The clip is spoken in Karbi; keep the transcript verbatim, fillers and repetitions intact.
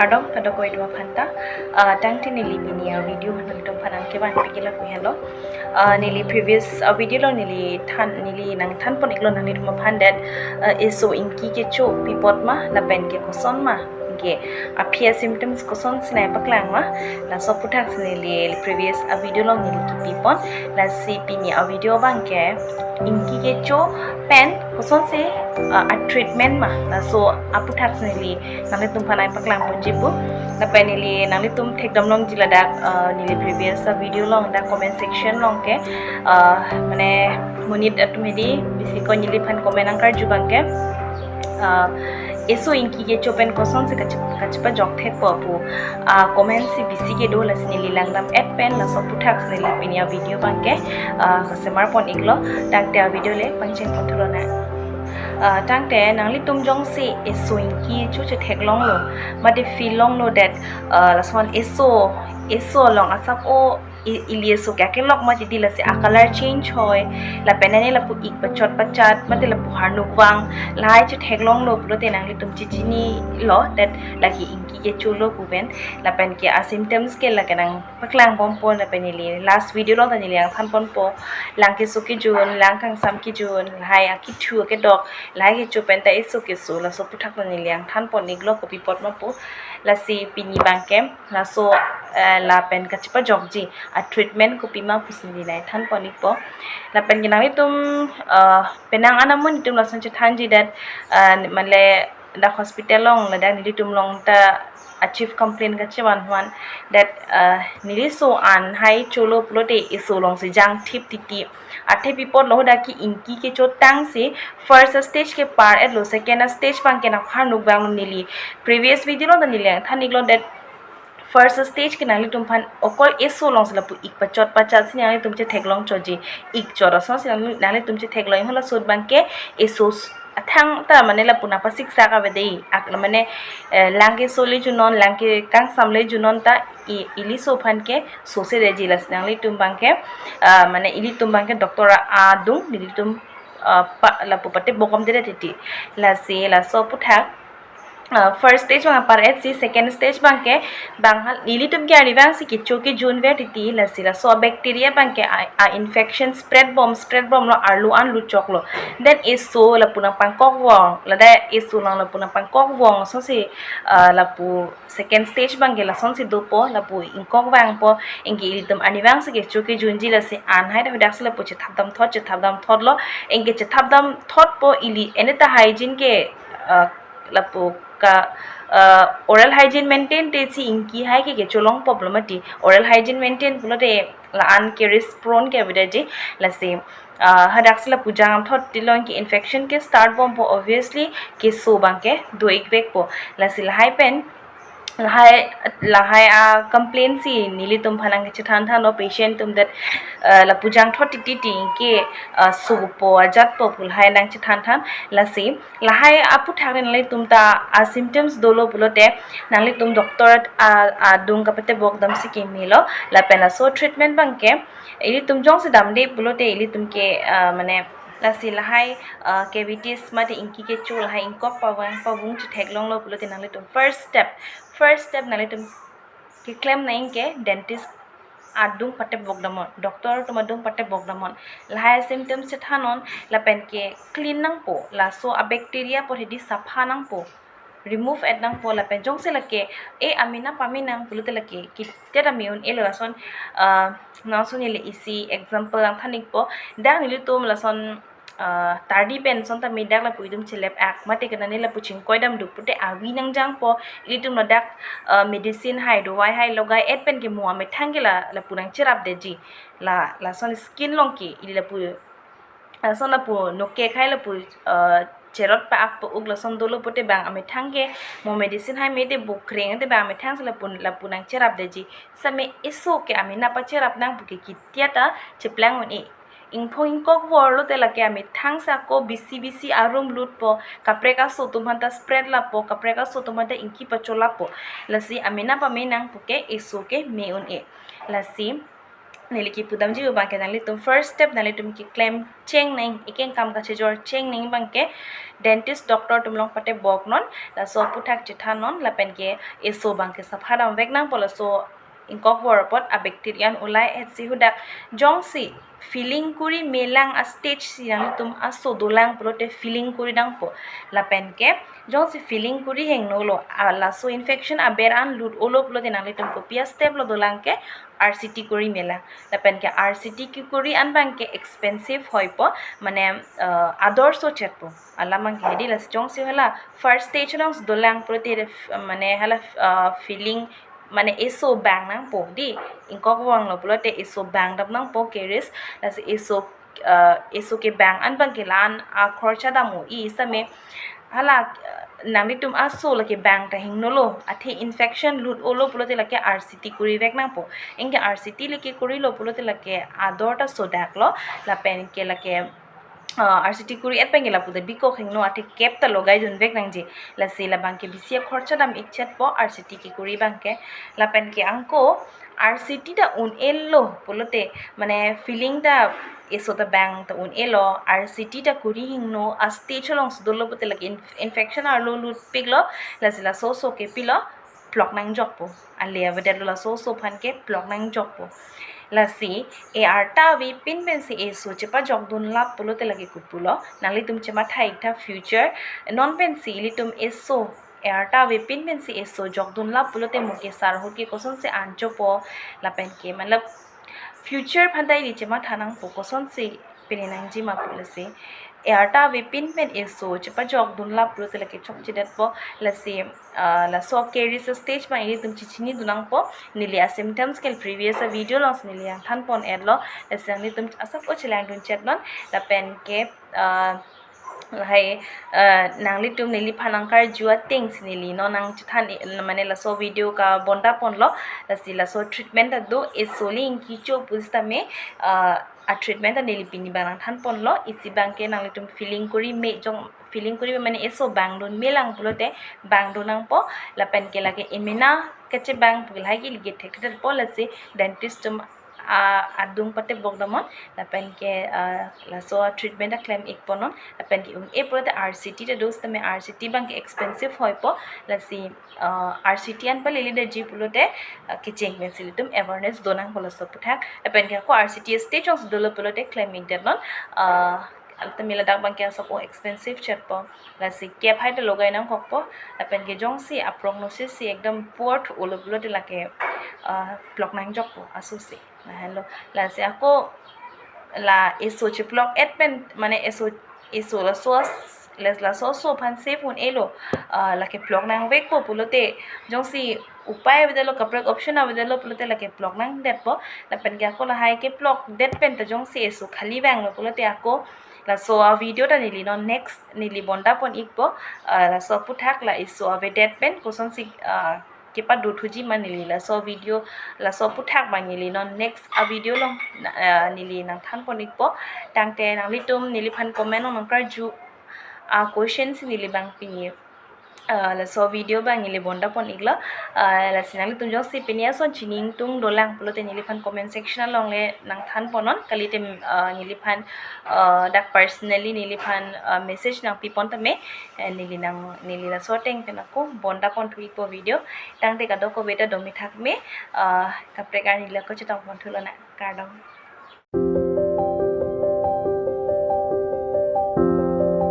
Kardom kadokave atum aphanta, ah, tangte neli pini a-video nanglitum aphan nangkevan pik ke lapu henlo. Ah, neli previous a-video along neli than, neli nangthan pon iklo nanglitum aphan that, ah, eso ingki kecho pi apot ma, lapen ke koson ma, ke aphi a-symptoms kosonsi nangpaklang ma, laso aputhaksi neli previous a-video along neli kipi pon, lasi pini a-video abang ke ingki kecho pen kosonsi, ah, a-treatment ma, laso aputhaksi neli nanglitum aphan nangpaklang ponji pu. Lapen neli nanglitum thekdam longji ladak, ah, neli previous a-video along dak comment section along ke, ah, mane monit atum hedi bisi ko neliphan comment nangkarju abang ke, ah, eso ingki kecho pen kosonsi kachi-, kachepajok thekpo pu, ah, comment si bisi kedo, lasi neli langdam-et pen laso aputhaksi neli pini a-video abang ke, ah, kasemar pon iklo, tangte a-video le pangcheng pon thulonang. Ah, tangte nanglitum jongsi eso ingki kecho chetheklonglo, mate feel longlo that, ah, lason eso, eso along asap o i-, ili eso ke akelok mati di, lasi a-color change hoi, lapen ane lapu ik pachot pachat, mate lapu harnuk vang, lahai chetheklonglo pulote nanglitum chechinilo that lake ingki kecho lo pu pen, lapen ke a-symptoms ke lake nangpaklang bompo, lapen neli last video along ta neli nangthan ponpo, lang keso kejun, lang kangsam kejun, lahai akethu akedok, lahai kecho pen ta eso keso, laso aputhak ta neli nangthan pon iklo kopi apot ma pu, lasi pini abang ke laso, eh, lapen kachepajokji a-treatment kopi ma pusi neli nangthan pon ikpo. Lapen ke nanglitum, eh, penang an amonit atum lason chethanji that, eh, mane dak hospital along ladak nelitum along ta a-chief complaint kachevan wan that, eh, neli so an hai cholo pulote eso alongsi jangthip titi. Athe pi apotlo, hadak ke ingki kecho tangsi first stage ke par-etlo, second stage abang ke nangpharnuk vanglo, neli previous video along ta neli nangthan iklo that first stage ke nanglitum aphan okol eso alongsi lapu ik pachot pachat si nanglitum chetheklong choji, ik chot asonsi nang-, nanglitum chetheklong, halaso ahut abang ke eso s-, athang ta mane lapu nangpasiksak ave dei, ak mane, eh, lang keso le junon, lang ke kangsam le junon ta i-, ili so aphan ke sose detji, lasi nanglitum abang ke, ah, mane ilitum abang ke doctor a-, adung nelitum, ah, pa, lapu patebok bomde titi. Lasi laso aputhak, ah, first stage abang par-etsi, second stage abang ke bang hal nelitum ke arnivangsi kecho kejunver titi, lasi laso a-bacteria abang ke a, a-infection spread bom, spread bomlo, arlo an luchoklo. Then eso lapu nangpangkok vong, ladak eso along lapu nangpangkok vong asonsi, ah, lapu second stage abang ke lasonsi dopo, lapu ingkok vangpo, anke ilitum arnivangsi kecho kejunji, lasi an hai ta hadaksi lapu chethapdam thot, chethapdam thotlo, anke chethapdam thotpo, ili ane ta hygiene ke, ah, lapu ka, ah, oral hygiene maintain te si ingki hai ke kecholongpo pulo mati, oral hygiene maintain pulote la-an ke risk prone ke ave detji, lasi, ah, hadaksi lapu jangthot tilong ke infection ke start bompo, obviously keso abang ke do-ikvekpo, lasi lahai pen, lahai, lahai a-complaint si nelitum aphan nangkechethan thanlo patient atum that, ah, lapu jangthot titi ti ke, ah, sopo ajatpo pu lahai nangchethan than, lasi lahai aputhak nanglitum ta a-symptoms dolo pulote nanglitum doctor a, adung kapatebok damsi kemelo, lapen laso treatment abang ke ilitum jongsi damde pulote ilitum ke, ah, mane lasi lahai, ah, cavities mate ingki kecho lahai ingkok pavang pavung chetheklonglo pulote nanglitum first step, first step nanglitum keklem nangji ke dentist adung patebok damnon, doctor atum adung patebok damnon. Lahai symptoms chethanon, lapen ke clean nangpo, laso a-bacteria apot hedi sapha nangpo, remove-et nangpo, lapen jongsi lake, e, amena pame nang pulote lake kiteta me un-elo, lason, ah, nangson neli isi example nangthan ikpo, dak nelitum lason, ah, tardi pen son tame dak lapu itum chelep ak, mate ke nani lapu chingkoi damduk pute avi nangjangpo, ilitum ladak, ah, medicine hai, dawai hai logai-et pen ke mo amethang ke la, lapu nangcherap detji, la, lason skin along ke ili lapu, lason lapu nokek hai lapu, ah, cherot pa-ak pa-uk lason dolo pute bang amethang ke mo medicine hai mete bo kreng te bang amethang si lapu, lapu nangcherap detji, same eso ke amena pacherap nang pu ke kiteta cheplang un-e. Ingphong ingkok vorlo te lake amethang si ako bisi bisi arum lutpo, kaprek aso atum aphanta spread lapo, kaprek aso atum aphanta ingki pacho lapo. Lasi amena pame nang pu ke eso ke me un-e. Lasi neli kipudamji abangke nanglitum first step nanglitum keklem cheng nang, ekeng kam kachejor cheng nang abangke dentist doctor atum along patebok non, laso aphuthak chethan non, lapen ke eso abangke sapha damvek nangpo, laso ingkok vor apot a bacteria an ulai et si hudak jongsi filling kuri melang a stage si nanglitum aso dolang pulote filling kuri nangpo. Lapen ke jongsi filling kuri hingno lo, a, laso infection aber an lut olo pulote nanglitum kopi a step lo dolang ke R C T kuri melang. Lapen ke R C T kekuri an abangke expensive hoipo, mane, eh, ador sochetpo. Alam abangke hedi, lasi jongsi hala first stage along dolang pulote, mane hala, eh, filling, mane eso bang nangpo di, ingkok vanglo pulote eso bang dam nangpo caries, lasi eso, eh, eso kebang an abangke la-an akhorcha dam-o, i same hala, eh, nanglitum aso lake bang ta hingno lo, athe infection lut olo pulote lake R C T kurivek nangpo. Anke R C T lake kurilo pulote lake ador ta sodak lo, lapen ke lake, ah, R C T kuri et pen ke lapu ta bikok hingno, athe cap ta logai dunvek nangji. Lasi labangke bisi akhorcha dam ikchetpo R C T kekuri abangke. Lapen ke ako R C T ta un-elo pulote, mane filling ta eso ta bang ta un-elo, R C T ta kuri hingno a stage along si dolo pulote lake inf-, infection arlo lutpiklo, lasi laso aso ke pilo, plok nangjokpo. Ale avedetlo, laso aso aphan ke plok nangjokpo. Lasi e arta avepin pensi eso chepajok dunlap pulote lake kopulo, nanglitum chematha iktha future. Non pensi ilitum eso, e arta avepin pensi eso jok dunlap pulote mo kesar ahut ke kosonsi anchopo, lapen ke matlab future aphan ta ili chematha nangpo, kosonsi pini nangji ma pu lasi. E arta avepin pen eso chepajok dunlap pulote lake chokchedetpo, lasi, ah, laso caries stage abang ilitum chechinidun nangpo. Neli a symptoms ke previous a video alongsi neli nangthanpon etlo, lasi nanglitum asap o chelangdun chet non, lapen ke, ah, lahai, ah, nanglitum neliphan nangkarju atengsi neli non nangchethan, eh, mane laso video kabondaponlo, lasi laso treatment ta do, eso le ingkicho pusitame, ah, a treatment ta neli pini abang nangthanponlo. Isi abangke nanglitum filling kuri me jong, filling kuri me mane eso bangdun melang pulote bangdun nangpo, lapen ke lake emena kachebang pu lahai ke lake thekthedetpo, lasi dentist atum a, adung patebok damnon, lapen ke, ah, laso treatment ta klem ikpon non, lapen ke un-e pulote R C T ta do sitame R C T abangke expensive hoipo, lasi, ah, R C T an palele daji pulote, ah, kecheng pensi ilitum awareness do nangpo laso aphuthak. Lapen ke ako R C T stage alongsi dolo pulote klem ikdet non, ah, tame ladak abangke asap o expensive chetpo, lasi cap hai ta logai nangkokpo, lapen ke jongsi a prognosis si ekdom poor olo pulote lake, ah, plok nangjokpo aso si. Lahenlo, lasi ako la eso cheplok et pen, mane eso, eso laso as-, les laso aso aphan safe un-elo, ah, lake plok nangvekpo pulote, jongsi upai avedetlo, kaprek option avedetlo pulote lake plok nangdetpo. Lapen ke ako lahai keplokdet pen ta jongsi eso khali vanglo pulote ako laso a video ta neli non next neli bondapon ikpo, ah, laso aphuthak la eso avedet pen kosonsi, ah, kepadothuji ma neli laso video, laso aphuthak abang neli non next a video along, ah, neli nangthanpon ikpo. Tangte nanglitum neliphan comment along nangkarju a question si neli abang pini, ah, laso video abang neli bondapon iklo. Ah, lasi nanglitum jongsi pini ason chini ingtung dolang pulote neliphan comment section along le nangthanpon non, kalite, ah, neliphan, ah, dak personally neliphan, ah, message nangpipon tame, eh, neli nang, neli laso ateng pen ako bondaponthu ikpo video. Tangte kadokave ta domi thakme, ah, kaprek arni le ako chetongponthu lonang, kardom.